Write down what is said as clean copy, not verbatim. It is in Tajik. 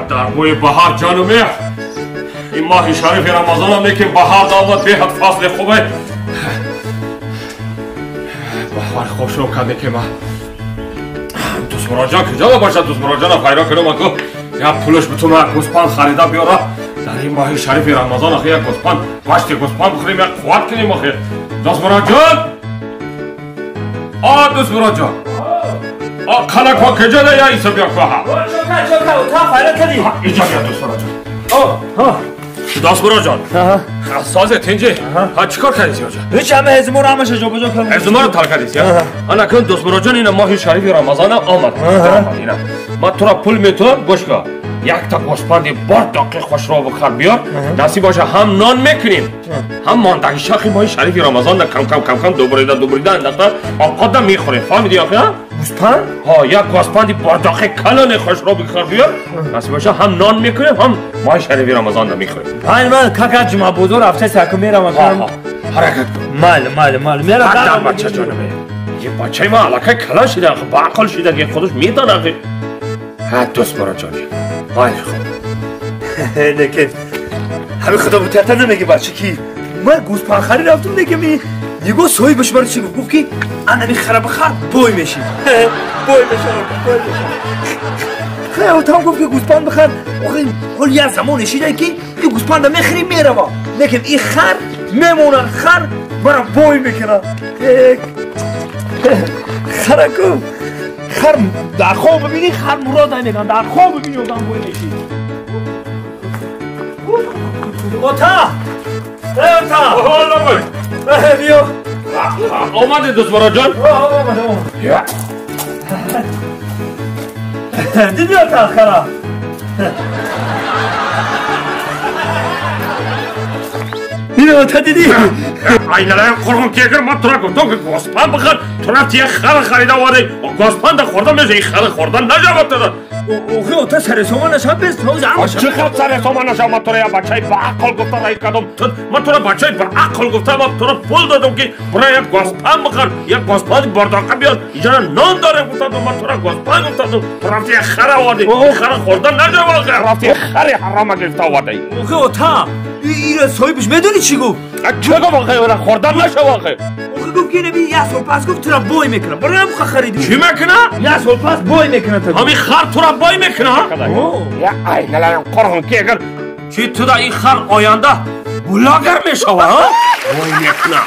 Дар бӯи баҳар ҷону меҳр ин моҳи шарифи рамазонам лекин баҳар омад беҳад фасли хубе баҳар хушрӯ карде ки ман дӯстмуроҷон куҷо бошад дӯстмуроҷонам пайдо кунам аку як пулаш битум як гӯспанд харида биёра дар ин моҳи шарифи рамазон ахи як гӯспанд гашти гӯспанд бихӯрем як қувват кунем ахи дӯстмуроҷон а дӯстмуроҷон а қалакҳо куҷо да я исо биё кӯҳа иҷо биё дӯстмуроҷон дӯстмуроҷон созе тинҷи чӣ кор кардӣ сиёҷа ҳеҷ ҳама ҳезуморо ҳамаша ҷобаҷо кардам ҳезуморо тар кардӣ сия ана кун дӯстмуроҷон ина моҳи шарифи рамазона омад ина ман туро пул метавам гӯш кун якта гӯспанди бор дақиқ хушро бихар биёр насиб боша ҳам нон мекунем ҳам мондаги шахи моҳи шарифи рамазон кам кам кам кам дубрида дубрида андохта овқотда мехӯрем фаҳмидӣ охи гӯспанд ҳа як гӯспанди бордақи калоне хушро бихар биёр насиб боша ҳам нон мекунем ҳам моҳи шарифи рамазонда мехӯрем ман ман кака ҷумъабозор рафта саку меравам ҳаракат кун майли майли майли меравам бача ҷонаме бачаи ман аллакай калон шида ба ақл шида худаш медонад ҳа дӯстмуроҷони майли хуб лекин ҳамин худо бутарта намеги бача ки ман гӯспандхарӣ рафтум лекин нигоҳ соҳибаш маро чӣ гуфт гуфт ки анами хара бихар бой мешӣ бой мешам бой мешам хай там гуфт ки гӯспанд бихар охи ҳол як замоне шида ки ин гӯспанда мехӯри мерава лекин ин хар мемонад хар мара бой мекунад хараку хар дар хоб бибинӣ хар мурод мекунад дар хоб бибинӣ одам бой мешӣ ота ота биё омадӣ дӯстмуроҷон омадам дидӣ ота хара диди ота дидӣ айналаям қурғун кегир ман тура гуфтам ки гӯспанд бихар ту рафти як хара харида оварди гӯспанда хӯрда меша ин хара хӯрда нажавад туда охи ота сари сомон нашав бес чӣ хел сари сомон нашав ман тура як бачаи баақл гуфта раҳӣ кардам ман тура бачаи баақл гуфта ман тура пул додам ки бура як гӯспанд бихар як гӯспанди бордоқа биёр иҷора нон дорем гуфтам ман тура гӯспанд гуфтам ту рафти як хара оварди ин хара хӯрда нажавад рафти як хари ҳарома гирифта овардаи охи ота ира соҳибаш медонӣ чӣ гуфт чӣ гуфт охи ира хӯрдан нашав охи охи гуфт ки наби як сол пас гуфт тура бой мекунам барои ҳам харидӣ чӣ мекуна як сол пас бой мекуна та ҳамин хар тура бой мекуна я айналаям қурғун ки агар чӣ туда ин хар оянда блогер мешава бой мекуна.